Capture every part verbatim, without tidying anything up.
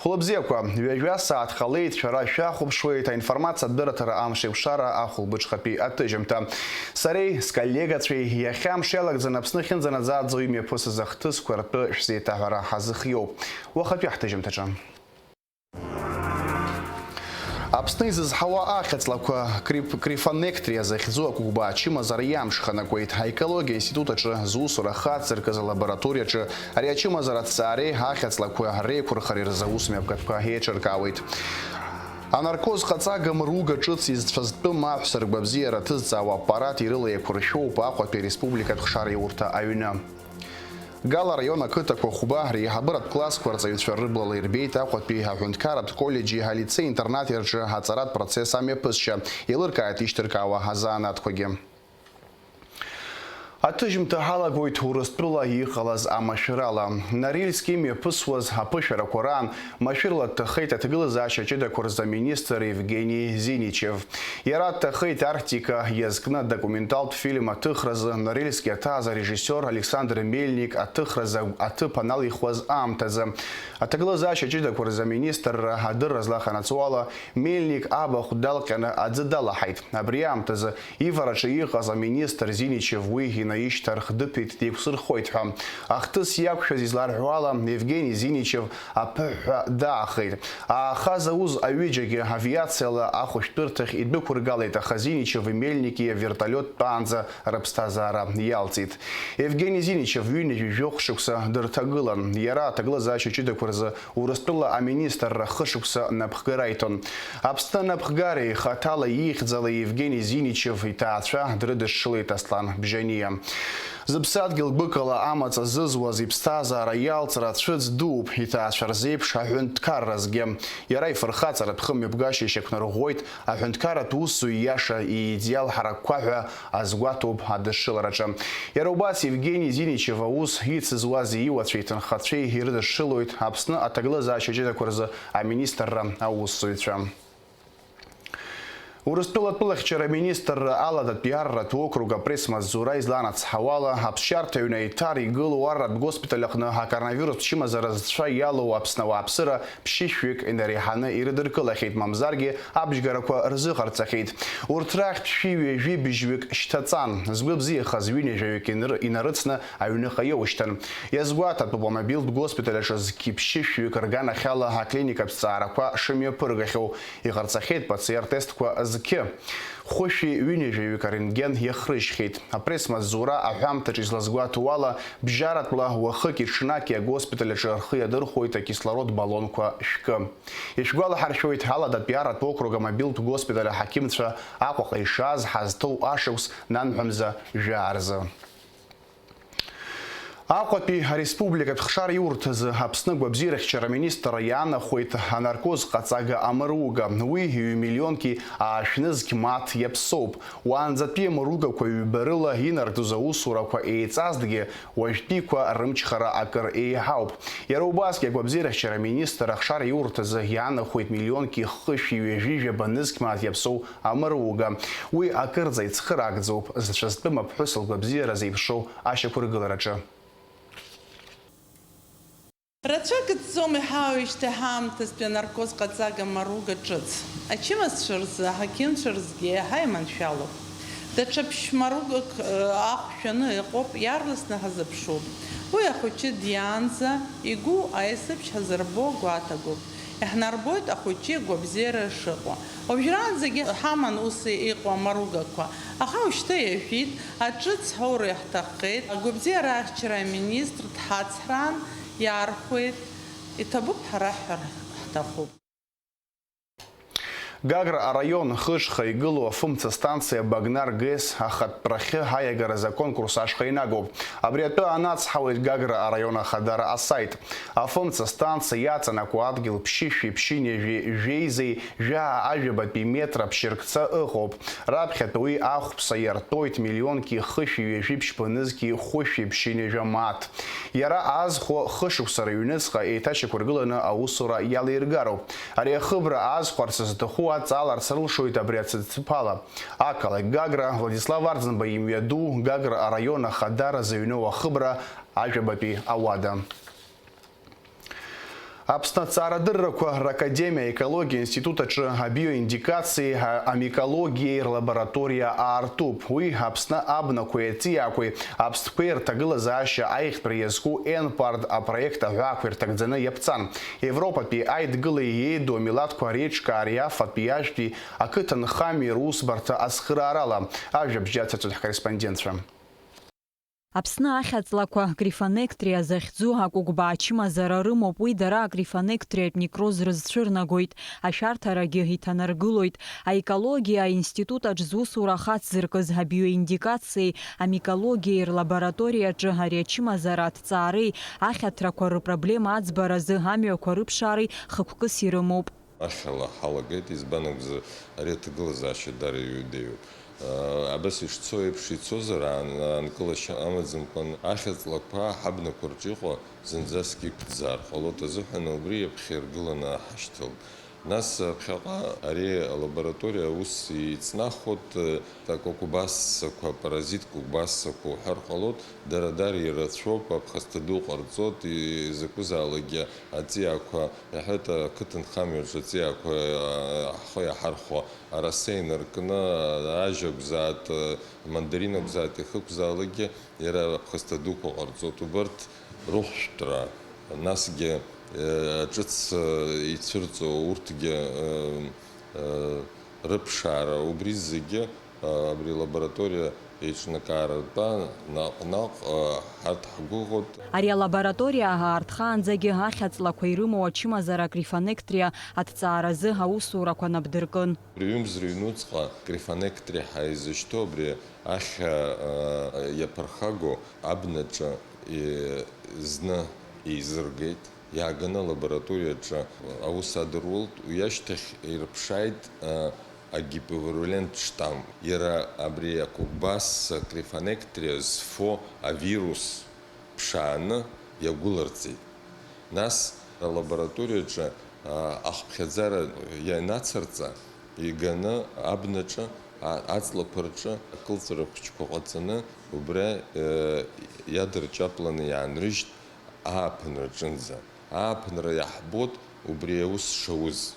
Хәлыбзиақәа, ҩажәа сааҭ ҟалеит, шәара шәахәаԥшуеит аинформациатә дырраҭара амш еиқәшара ахәылбыҽхатәи аҭыжьымҭа. Сареи сколлегацәеи иахьа амш иалагӡаны Аԥсны ахьынӡанаӡааӡо имҩаԥысыз ахҭысқәа ртәы шәзеиҭаҳәара ҳазыхиоуп. Уахатәи ҳҭыжьымҭаҿы. Аԥсны изызҳауа ахьаҵлақәа, крип-, крифонектриа захьӡу ақәыӷәӷәа ачымазара иамшханакуеит. Аекологиа институт аҿы зусура хацыркыз алабораториаҿы ари ачымазара аҭҵаареи ахьаҵлақәа реиқәырхареи рзы аусмҩаԥгатәқәа еиҿыркаауеит. Анаркоз ҟаҵага мыруга ҿыц изцәазтәым аҳәса ргәабзиара ҭызҵаауа аппарат ирылаиақәыршәоуп Аҟәатәи ареспубликатә хшареиурҭа аҩны. Гала араион ақыҭақәа хәба реиҳабыратә классқәа рҵаҩцәа рыблала ирбеит Аҟәатәи аҳәынҭқарратә коллеџьи алицеи-интернати рҿы аҵаратә процесс амҩаԥысшьа, еилыркааит ишьҭыркаауа азанааҭқәагьы. Аҭыжьымҭа ҳалагоит Урыстәыла иҟалаз амашәырала. Норильск имҩаԥысуаз аԥышәарақәа раан машәырла дҭахеит аҭагылазаашьа ҷыдақәа рзы аминистр Евгени Зиничев. Иара дҭахеит Арктика иазкны адокументалтә фильм аҭыхразы Норильск иаҭааз арежиссиор Александр Мельник аҭыхразы аҭыԥ аналихуаз аамҭазы. Аҭагылазаашьа ҷыдақәа рзы аминистрра адырра злаханаҵо ала, Мельник абахә далҟьаны аӡы далаҳаит. Абри аамҭазы ивараҿы иҟаз аминистр Зиничев уи инаишьҭарх дыԥеит, деиқәсырхоит ҳәа. Ахҭыс иақәшәаз изларҳәо ала, Евгени Зиничев аԥыҳәҳәа даахеит. Аахаз ауз аҩыџьагьы авиациала ахәышәтәырҭахь идәықәыргалеит, аха Зиничеви Мельники авертолиот тәаанӡа рыԥсҭазаара иалҵит. Евгени Зиничев ҩынҩажәи жәохә шықәса дырҭагылан. Иара аҭагылазаашьа ҷыдақәа рзы Урыстәыла аминистрра хышықәса напхгара иҭон. Аԥсны анапхгареи хаҭала ихьӡала Евгени Зиничев иҭаацәа дрыдышшылеит Аслан Бжьаниа. Зыԥсадгьыл гәыкала амаҵ азызуаз иԥсҭазаара иалҵра цәыӡ дууп, иҭаацәа рзеиԥш аҳәынҭқарразгьы. Иара ифырхаҵаратә хымҩаԥгашьа ишьақәнарӷәӷәоит аҳәынҭқарратә усзуҩ иаша иидеал ҳаракқәа ҳәа азгәаҭоуп адышшылараҿы. Иара убас Евгени Зиничев аус ицызуаз иуацәеи иҭынхацәеи ирыдышшылоит Аԥсны аҭагылазаашьа ҷыдақәа рзы аминистрра аусзуҩцәа. Урыстәыла атәылахьчара аминистрра аладатәи арратә округ апресс-маҵзура изланацҳауала, аԥсшьарҭа аҩны Иҭар игылоу арратә госпиталь аҟны акоронавирус чымазара зцәа иалоу Аԥсны ауааԥсыра ԥшьышәҩык инареиҳаны ирыдыркылахьеит, мамзаргьы абжьгарақәа рзыҟарҵахьеит. Урҭ рахьтә шәи ҩажәи быжьҩык шьҭаҵан. Згәы бзиахаз ҩынҩажәаҩык инры-, инарыцны аҩныҟа иоушьҭан. Иазгәаҭатәуп, амобилтә госпиталь аҿы зқьи ԥшьышәҩык рганахьала аклиникатә ҵаарақәа шымҩаԥыргахьоу. Иҟарҵахьеит П Ц Р тестқәа зқьы хәышәи ҩынҩажәаҩык арентген иахрыжьхьеит. Апресс-маҵзура аҳәамҭаҿ излазгәаҭоу ала, бжьаратәла уахыки-ҽнаки агоспиталь аҿы рхы иадырхәоит акислород баллонқәа шәкы. Ишәгәалаҳаршәоит, Аладатәи арратә округ амобилтә госпиталь аҳақьымцәа Аҟәаҟа ишааз ҳазҭоу ашықәс нанҳәамза жәаа рзы. Аҟәатәи ареспубликатә хшара иурҭазы Аԥсны агәабзиарахьчара аминистрра иаанахәеит анаркоз ҟаҵага амыруга. Уи ҩ-миллионки аашә нызқь мааҭ иаԥсоуп. Уаанӡатәи амыругақәа ҩба рыла инаркӡоз аусурақәа еиҵазҭгьы, уажәтәиқәа рымчхара акыр еиҳауп. Иара убасгьы агәабзиарахьчара аминистр ахшара иурҭазы иаанахәеит миллионки хышәи ҩажәи жәаба нызқь мааҭ иаԥсоу амыруга. Уи акырӡа ицхыраагӡоуп зцәазтәым аԥҳәыс лгәабзиара зеиԥшроу ашьақәыргылараҿы. Рацәак ҵӡом иҳауеижьҭеи ҳаамҭазтәи анаркоз ҟаҵага амыруга ҿыц. Ачымазцәа рзы, аҳақьымцәа рзгьы еиҳа иманшәалоуп. Даҽа ԥшь-мыругак, э, ахә шәаны иҟоуп, иаарласны ҳазыԥшуп. Уи ахәыҷы диаанӡа игәы аиасыԥшь ҳазырбо гәаҭагоуп. Иаҳнарбоит ахәыҷы игәабзиара шыҟоу. Уажәраанӡагьы ҳаман ус иҟоу амаругақәа, аха уажәшьҭа иажәит, аҿыц ҳаура иаҳҭаххеит, агәабзиара ахьчара аминистр дҳацҳраан, иаархәеит, иҭабуп ҳара ҳҳәар ҳҭахуп. Гагра араион Хышха игылоу афымца станциа Багнар ГЭС ахатәтәрахьы аиагаразы аконкурс ашҟа инагоуп. Абри атәы анацҳауеит Гагра араион ахадара асаит. Афымца станциа иаҵанакуа адгьыл ԥшьышәи ԥшьынҩажәи жәеизеи жәаа ажәабатәи метра ԥшьыркца ыҟоуп. Раԥхьатәи уи ахәԥса иартәоит миллионки хышәи ҩажәи ԥшьба нызқьи хәышәи ԥшьынҩажәа мааҭ. Иара аазхәо хышықәса рыҩныҵҟа еиҭашьақәыргыланы аусура иалаиргароуп. Ари ахыбра аазхәарц зҭаху адҵааларц рылшоит абри ацыдҵыԥала. Ақалақь Гагра, Владислав Арӡынба имҩаду, Гагра араион ахадара зыҩноу ахыбра, ажәабатәи ауада. Аԥсны аҭҵаарадыррақәа ракадемиа аекологиа институт аҿы абиоиндикациеи амикологиеи рлабораториа аартуп. Уи Аԥсны абнақәеи аҵиаақәеи аԥстәқәеи рҭагылазаашьа аиӷьтәра иазку Н-Парт апроект аҳәаақәа ирҭагӡаны иаԥҵан. Европатәи аидгылеи еиду амилаҭқәа реиҿкаареи афатәи ажәтәи ақыҭанхамҩеи русбарҭа ацхыраарала. Ажәабжь ацырҵоит ҳкорреспондентцәа. Аԥсны ахьаҵлақәа Крифонектрия захьӡу акәыкәбаа чымазара рымоуп, уи дара акрифонектриатә некроз рызцәырнагоит, ашәарҭарагьы иҭанаргылоит. Аекологиа аинститут аҿ зусура ахацзыркыз абиоиндикациеи амикологиеи рлабораториаҿы ари ачымазара аҭҵаареи ахьаҭрақәа рыпроблема аӡбаразы амҩақәа рыԥшаареи хықәкыс ирымоуп. Ахьала ҳалагеит, избан акәзар, ари аҭагылазаашьа дара иҩыдеиуп. Абас ишцо еиԥш ицозар, аан-, аанкылашьа амаӡамкәан, ахьаҵлақәа ҳабнақәа рҿы иҟоу зынӡаск иқәӡаар ҟалоит азыҳәан убри иаԥхьа иргыланы ҳашьҭалт. Нас ԥхьаҟа ари алабораториа аус иҵнахуеит, акәыкәбассақәа, паразит кәыкәбассақәа уҳәар ҟалоит, дара дара ирацәоуп, аԥхасҭа ду ҟарҵоит, изакәызаалакгьы аҵиаақәа, иаҳҳәеит, ақыҭанхамҩаҿы аҵиаақәа, а, ҳхы иаҳархәо, араса инаркны, ажь акәзаат, мандарин акәзаат, иахьықәзаалакгьы иара аԥхасҭа дуқәа ҟарҵоит. Убарҭ рыхәшәтәра, насгьы, э, ҿыц, э, ицәырҵуа урҭгьы, э, э, рыԥшаара, убри зегьы, э, абри алабораториа еиҿнакааратәа наҟ-наҟ, э, ҳарҭ ҳгәыӷуеит. Ари алабораториа аарҭхаанӡагьы ахьаҵлақәа ирымоу ачымазара акрифонектриа аҭҵааразы аусурақәа нап дыркын. Убри ҩымз рыҩнуҵҟа крифонектриа ҳәа изышьҭоу абри ахьа, э, иаԥырхагоу абнаҿы, э, зны еизыргеит. Иааганы алабораториаҿы аус адыруалт, уи ашьҭахь ирыԥшааит, а, агипервирулент штамм. Иара абри акәыкәбасса крифонектриа зфо авирус ԥшааны иагәыларҵеит. Нас алабораториаҿы, а, ахԥхьаӡара ианацырҵа, иганы абнаҿы, а, аҵлақәа рҿы акылҵәара хәыҷқәа ҟаҵаны, убра, э, иадырҷапланы иаанрыжьт. Ааԥынраҿынӡа. Ааԥынра иаҳбоит убри аус шауз.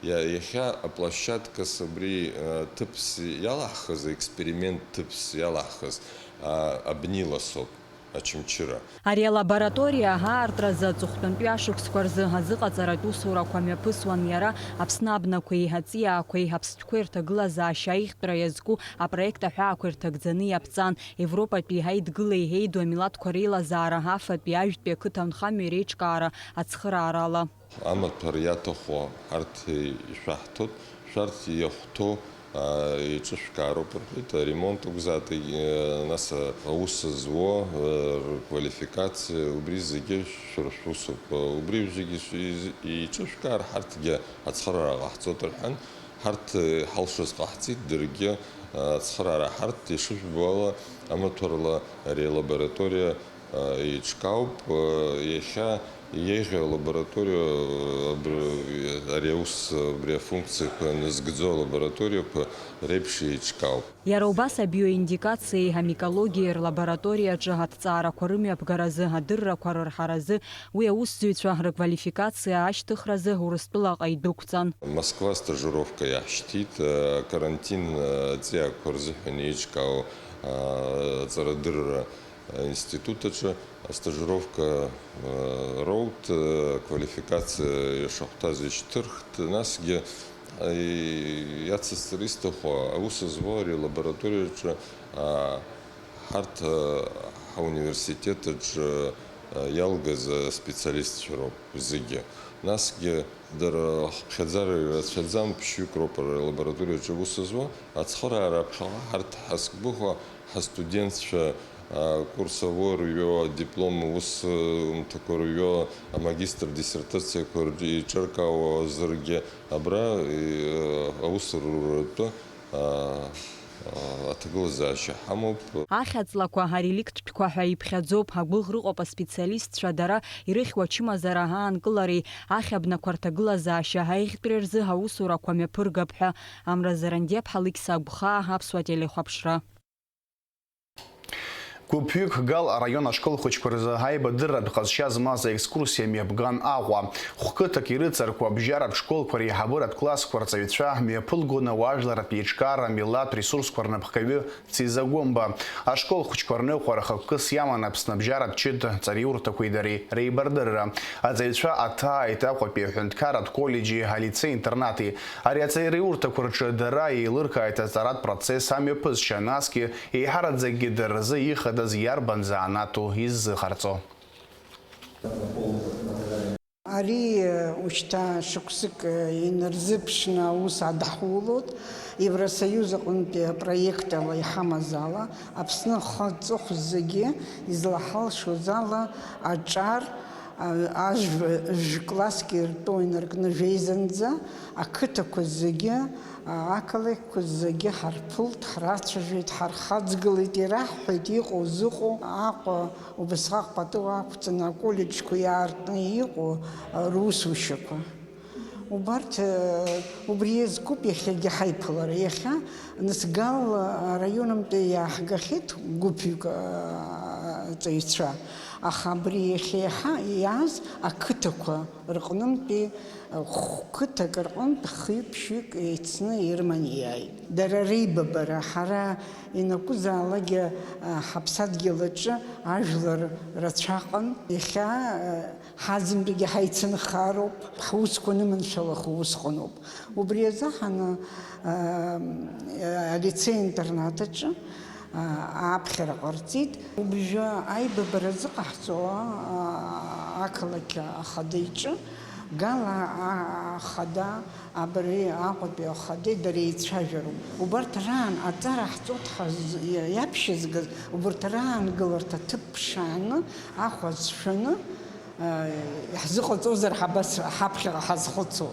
Иа-, иахьа аплощадкас убри, э, ҭыԥс иалаҳхыз, аексперимент ҭыԥс иалаҳхыз, а, абнила соуп, Очамчыра. Ари алабораториа аартразы аҵыхәтәантәи ашықәсқәа рзы азыҟаҵаратә усурақәа мҩаԥысуан иара, Аԥсны абнақәеи аҵиаақәеи аԥстәқәеи рҭагылазаашьа аиӷьтәра иазку апроект аҳәаақәа ирҭагӡаны иаԥҵан. Европатәи аидгылеи еиду амилаҭқәа реилазаара афатәи ажәтәи ақыҭанхамҩеи реиҿкаара ацхыраарала. Амаҭәар иаҭаху ҳарҭ ишәаҳҭоит, шәарҭ иахәҭоу, а, еиҿышәкаароуп рҳәеит, аремонт акәзааит, егь-, нас аус зуо, а, рквалификациа, убри зегьы шәара шәусуп, убри зегьы шәиз-, еиҿышәкаар, ҳарҭгьы ацхыраара ҟаҳҵоит рҳәан, ҳарҭ иҳалшоз ҟаҳҵеит, даргьы, а, ацхыраара ҳарҭ, ишыжәбо ала, амаҭәарла ари алабораториа, а, еиҿкаауп, а, иахьа еиӷьу алабораториа, а, абри, ари аус, абри афункциақәа назгӡо алабораториақәа реиԥш еиҿкаауп. Иара убас абиоиндикациеи амикологиеи рлабораториаҿы аҭҵаарақәа рымҩаԥгаразы, адыррақәа рырҳаразы, уи аусзуҩцәа рыквалификациа ашьҭыхразы Урыстәылаҟа идәықәҵан. Москва стажировка иаҳшьҭит, а, карантин, а, аҵиаақәа рзыҳәан еиҿкаау, а, аҵарадырра аинститут аҿы астажировка, э, роут, э, аквалификациа ишахәҭаз ишьҭырхт, насгьы, э, иацысҵар исҭаху, аус зуа ари алабораториаҿы, а, ҳарҭ, э, ҳауниверситет аҿы, э, иалгаз аспециалистцәа роуп зегьы. Насгьы дара хыԥхьаӡара ирацәаӡам, ԥшьҩык роуп ари алабораториаҿы аус зуа. Ацхыраара аԥхьаҟа ҳарҭ ҳазгәыӷуа, ҳастудентцәа, а, курсовой рҩуа, адиплом аусумҭақәа рҩуа, амагистр диссертациақәа рҿы еиҿыркаауазаргьы, абра, и, аус руратәы, а, а, аҭагылазаашьа ҳамоуп. Ахьаҵлақәа, ареликттәқәа ҳәа иԥхьаӡоуп, агәыӷра ыҟоуп аспециалистцәа дара ирыхьуа ачымазара аанкылареи ахьабнақәа рҭагылазаашьа аиӷьтәреи рзы аусурақәа мҩаԥыргап ҳәа. Амра Зарандиаԥҳа, Алықьса Агәхаа, Аԥсуа телехәаԥшра. Гәыԥҩык Гал араион ашкол хәыҷқәа рзы аибадырратә ҟазшьа змаз аекскурсиа мҩаԥган Аҟәа. Хәқыҭак ирыцыркуа абжьаратә школқәа реиҳабыратә классқәа рҵаҩцәа мҩаԥылгон ауаажәларратә еиҿкаара амилаҭтә ресурсқәа рнапхгаҩы Циза Гәымба. Ашкол хәыҷқәа рныҟәара хықәкыс иаман Аԥсны абжьаратә ҷыда ҵариурҭақәеи дареи реибардырра. Аҵаҩцәа аҭааит Аҟәатәи аҳәынҭқарратә коллеџьи алицеи-интернати. Ари аҵариурҭақәа рҿы дара еилыркааит аҵаратә процесс амҩаԥысшьа, насгьы еиҳараӡакгьы дара рзы ихадаз иарбан занааҭу иззыҟарҵо. Ари ушьҭа шықәсык инарзыԥшны аус адаҳулоит. Евросоиуз аҟынтәи апроект ала иҳамаз ала, Аԥсны ахы аҵыхә зегьы излаҳалшоз ала аҿар, ажәа, жәкласск иртәу инаркны жәеизанӡа, ақыҭақәа зегьы, ақалақьқәа зегьы ҳарԥылт, ҳрацәажәеит, ҳархаҵгылеит, ираҳҳәеит иҟоу-зыҟоу, Аҟәа убасҟак пату ақәҵаны аколлеџьқәа иаартны иҟоу русушьақәа. Убарҭ, убри иазкуп иахьагьы ҳаиԥылара. Иахьа нас Гал араионымтәи иааҳгахьеит гәыԥҩык аҵаҩцәа, аха абри иахьа иаҳа иааз ақыҭақәа рҟнынтәи хә-қыҭак рҟынтә хҩык-ԥшьҩык еицны ирыманы иааит. Дара реибабара, ҳара ианакәызаалакгьы ҳаԥсадгьыл аҿы ажәлар рацәаҟан. Иахьа ҳаӡынтәигьы ҳаицынхароуп, ҳусқәа аныманшәалахо усҟаноуп. Убри азыҳәан алицеи-интернат аҿы ааԥхьара ҟарҵеит. Убжьы аибабара зыҟаҳҵо ақалақь ахада иҿы Гал ахада, абри Аҟәатәи ахадеи дареи еицәажәароуп. Убарҭ раан аҵара ҳҵоит ҳәа иаԥшьызгаз, убарҭ раангыларҭа ҭыԥ ԥшааны, ахә азшәаны иаҳзыҟаҵозар ҳабас ҳаԥхьаҟа ҳазхәыцуа.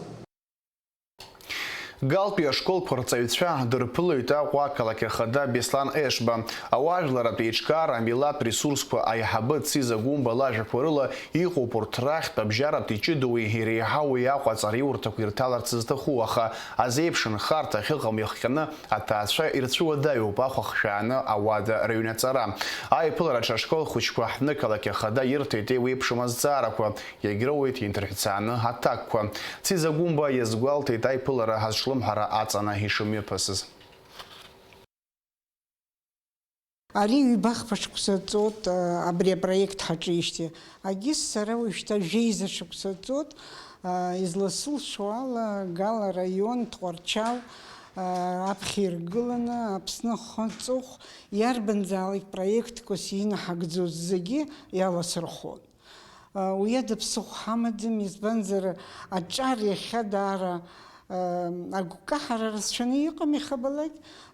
Галтәи ашколқәа рҵаҩцәа дырԥылоит Аҟәа ақалақь ахада Беслан Ешба. Ауаажәларратә еиҿкаара амилаҭтә ресурсқәа аиҳабы Циза Гәымба лажәақәа рыла иҟоуп урҭ рахьтә абжьаратә иҷыдоуи иреиҳауи Аҟәа аҵариурҭақәа ирҭаларц зҭаху, аха азеиԥш нхарҭа ахьыҟам иахҟьаны аҭаацәа ирцәыуадаҩуп ахә ахшәааны ауада рыҩнаҵара. Аиԥылараҿы ашкол хәыҷқәа ҳнықалақь ахада ирҭеит еиуеиԥшым азҵаарақәа, иагьроуеит инҭырҳәцааны аҭакқәа. Циза Гәымба иазгәалҭеит аиԥылара азҿлымҳара аҵаны ишымҩаԥысыз. Ари ҩбахԥа шықәса ҵуеит, абри апроект ҳаҿижьҭеи. Агьыс сара уажәшьҭа жәеиза шықәса ҵуеит, изласылшо ала, Гал араион, Тҟәарчал аԥхьа иргыланы, Аԥсны ахы аҵыхә иарбанзаалак проектқәас инаҳагӡоз зегьы иаласырхәон. Уи ада ԥсыхәа ҳамаӡам, избанзар, аҿар иахьа даара агәкаҳара рацәаны иҟам иахьабалак,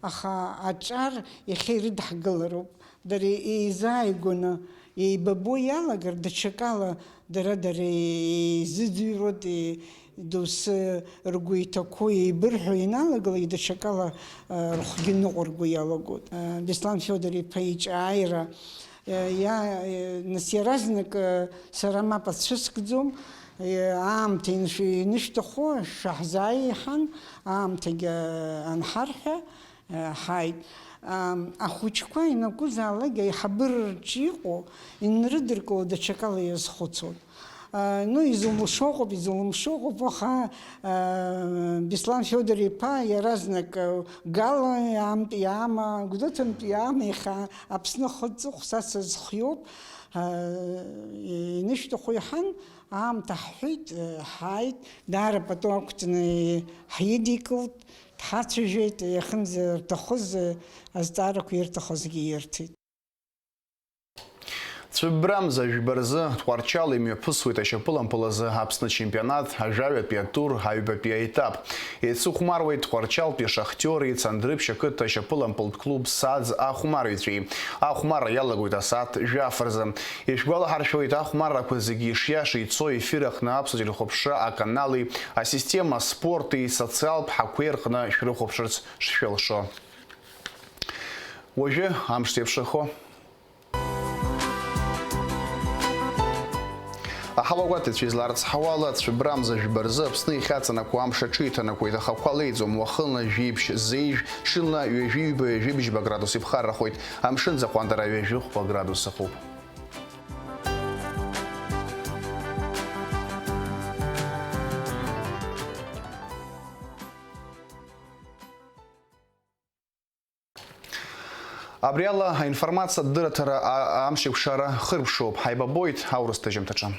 аха аҿар иахьа ирыдҳкылароуп. Дара еизааигәаны еибабо иалагар, даҽакала дара-дара еизыӡырҩуеит, доусы ргәы иҭақәо еибырҳәо ианалагалак, даҽакала рхәгьы ныҟәырго иалагоит. Беслан Фиодор-иԥа иҿааира Иа, нас иаразнак сара мап ацәыскӡом, аамҭа инышәҭаху шәаҳзааиҳәан, аамҭагьы анҳарҳәа, ҳааит. Ахәыҷқәа ианакәызаалак аиҳабыра рҿы иҟоу инрыдыркыло даҽакала иазхәыцуан. Ну, изылшо ыҟоуп, изылшо ыҟоуп, аха Беслан Фиодор-иԥа иаразнак Гала иаамтә иаама, Гәдоуҭантә иаама иахьа Аԥсны ахы аҵыхә са сазхиоуп, инышәҭаху иҳан, аамҭа ҳҳәеит, ҳааит, даара пату ақәҵаны ҳидикылт, дҳацәажәеит, иахьынӡарҭахыз азҵаарақәа ирҭахызгьы ирҭеит. Цәыббрамза жәба рзы Тҟәарчал имҩаԥысуеит ашьапылампыл азы Аԥсны ачемпионат, ажәаҩатәи атур, аҩбатәи аетап. Еицыхәмаруеит Тҟәарчалтәи Шахтиори Цандрыԥшь ақыҭа ашьапылампылтә клуб Саӡ ахәмарҩцәеи. Ахәмарра иалагоит асааҭ жәаф рзы. Ишәгәалаҳаршәоит, ахәмаррақәа зегьы ишиаша ицо ефир аҟны Аԥсуа телехәаԥшра аканали асистема спорти социалтә ҳақәеи рҟны шәрыхәаԥшырц шшәылшо. Уажәы амш зеиԥшрахо. Ҳауагәаҭаҩцәа изларыцҳауала, цәыббрамза жәба рзы Аԥсны ихьаҵанакуа амш аҽеиҭанакуеит, аха қәа леиӡом, уахынла жәибжь, зеижә, ҽынла ҩажәи ҩба, ҩажәи бжьба градус иԥхаррахоит. Амшын аӡы аҟәандара ҩажәи хәба градус ыҟоуп. Абри ала аинформациатә дырраҭара а-, амш еиқәшара хыркәшоуп. Ҳаибабоит аурыс ҭыжьымҭаҿы.